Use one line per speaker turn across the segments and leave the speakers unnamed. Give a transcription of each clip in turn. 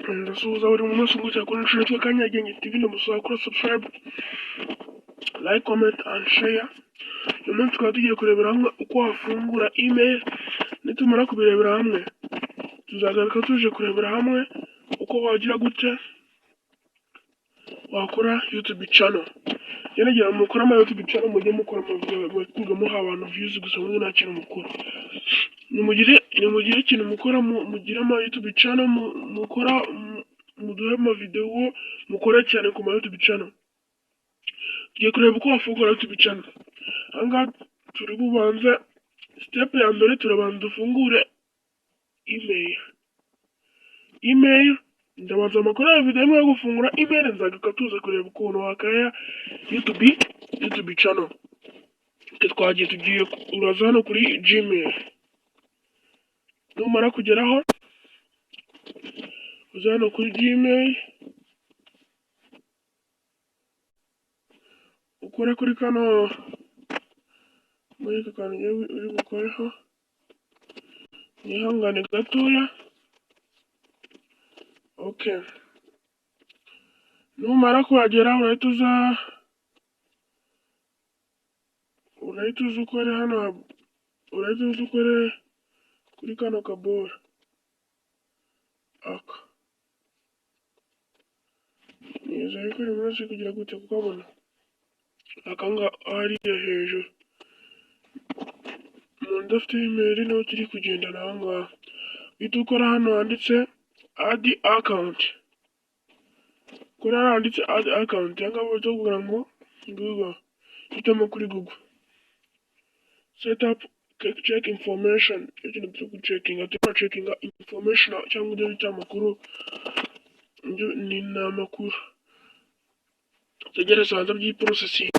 Ndasuhuza buri muntu wese ungukira kuri inshuro yitwa Kanyagenge TV, ndamusaba kuri subscribe, like, comment and share. Uyu munsi tukaba tugiye kurebera hamwe uko wafungura email. Nitumara kubirebera hamwe, tuzagaruka tuje kurebera hamwe uko wagira gute wakora YouTube channel. Gerageza mukore ama YouTube channel, mujye mukora ama muha abantu views gusa, mwe nta kintu mukora. Nimugire ikintu mukora, mugire ama YouTube channel mukora, muduhe ama video, mukore cyane ku ma YouTube channel. Tugiye kureba uko wafungura YouTube channel. Aha ngaha turi bubanze step ya mbere, turabanza dufungure email. Email, ndabanza amakuru ya video imwe yo gufungura email, nzagaruka tuza kureba ukuntu wakaya YouTube channel. Twe twagiye, tugiye, uraza hano kuri Gmail. Numara kugeraho, uza hano kuri Gmail, ukore kuri kano, muri aka kantu ugiye uri bukoreho. Mwihangane gatoya. Okay, numara kuhagera, urahita uza ukore hano, urahita uza ukore kuri kano kaboro aka. Nizeye ko uyu munsi kugira gute kukabona aka ngaha hariya hejuru. Umuntu udafite email niwe turi kugendana aha ngaha. Uhita ukora hano handitse add account. Kuri hano handitse add account, aha ngaha bahita bakubwira ngo Google, hitamo kuri Google. Set up, check information, icyo kintu turi gucekinga, turi gucekinga information cyangwa ibyo bita amakuru, ibyo ni amakuru. Tegereza hanze by'iprocessing.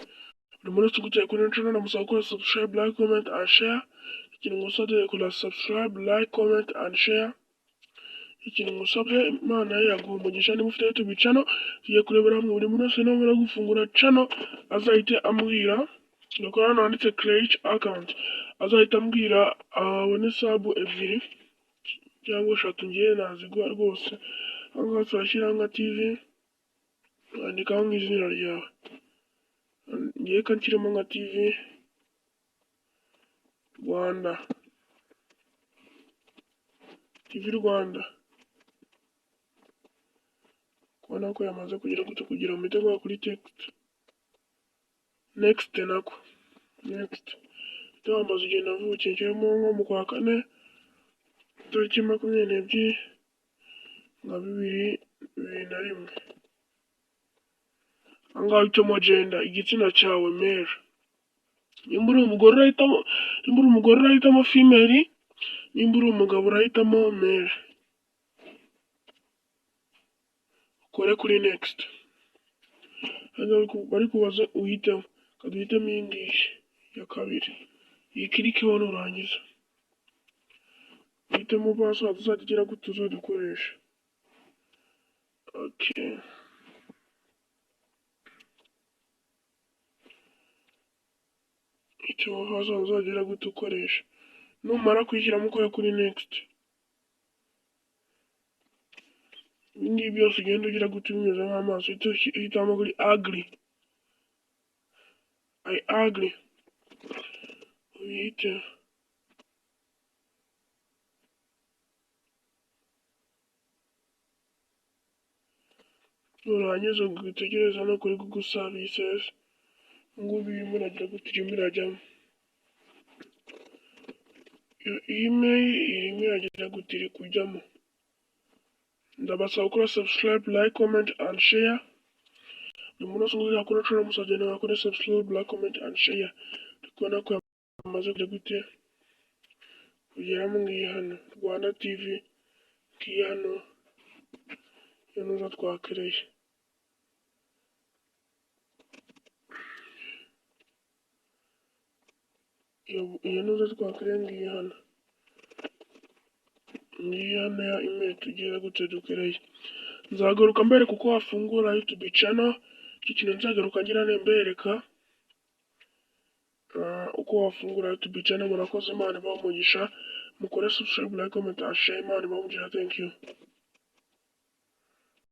Buri muntu wese uguteye kuri channel, ndamusaba gukora subscribe, like, comment and share. Ikintu ngusabye, kora subscribe, like, comment and share. Ikintu ngusabye, Imana yaguha umugisha. Niba ufite YouTube channel, tugiye kurebera hamwe. Buri muntu wese namara gufungura channel azahite ambwira, nuko hano handitse create account, azahita ambwira abone sub ebyiri cyangwa eshatu, ngiye naziguha rwose. Aha ngaha turashyiraho nka TV, wandikaho nk'izina ryawe. Ngiye ko nshyiremo nka TV Rwanda, TV Rwanda. Kubona ko yamaze kugira gute, kugira ngo mpite kuri text next, nako next. Mpite wambaza igihe navukiye, nshyiramo nko mu kwa kane, tariki 22, nka 2001. Aha ngaha uhitamo gender, igitsina cyawe, male. Nimba uri umugore urahitamo female, nimba uri umugabo urahitamo male. Ukore kuri next. Hano bari kubaza uhitemo, reka duhitemo iyi ngiyi ya kabiri, uyikirikeho. Nurangiza uhitemo password uzajya ugira gute, uzajya ukoresha. Okay, hitamo password uzajya ugira gute, ukoresha. Numara kuyishyiramo, ukore kuri next. Ibi ngibi byose ugenda ugira gute, bimeze nk'amaso. Uhita uhitamo kuri agree, I agree, uyihite. Nurangiza utegereza no kuri Google services. Ngubu irimo iragira gute, irimo irajyamo iyo email, irimo iragira gute, iri kujyamo. Ndabasaba gukora subscribe, like, comment and share. Buri muntu wese ugura kuri channel, musabye nawe akore subscribe, like, comment and share. Uri kubona ko yamaze kujya gute, kugeramo. Ngiyi hano Rwanda TV, ngiyi hano iyo nuza twakereye. Iyo nuza twakereye ngiyi hano, ngiyi hano ya email tugiye gute, dukereye. Nzagaruka mbereka uko wafungura YouTube channel. Icyo kintu nzagaruka ngira mbereka uko wafungura YouTube channel. Murakoze, Imana ibahe umugisha. Mukore subscribe, like, comment and share. Imana ibahe umugisha. Thank you.